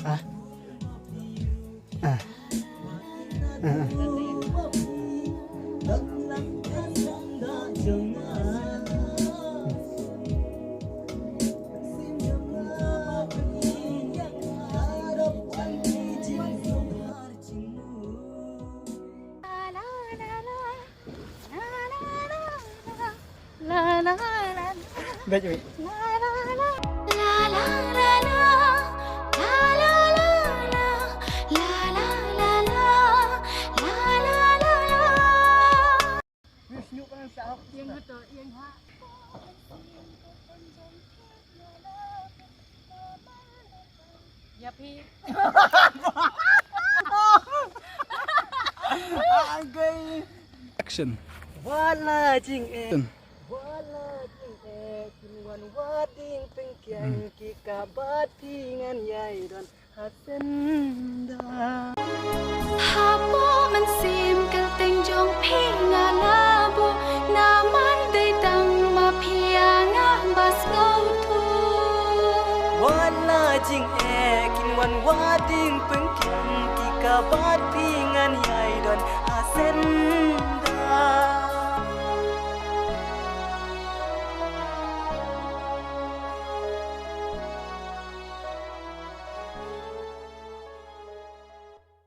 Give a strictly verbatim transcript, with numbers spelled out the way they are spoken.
Ah. Ah. Ah. Bad, bad. Ïa phi. Action. Wat la jingeh. Action. Wat la jingeh, kin wan wad ïing pynkiang, ki kaba phi ngan ïai don ha senda. Hapoh mynsiem kyrteng jong phi nga la buh, namar dei tang ma phi ïa nga ba sngewthuh. Wat la jingeh, kin wan wad ïing pynkiang, ki kaba phi ngan ïai don ha senda.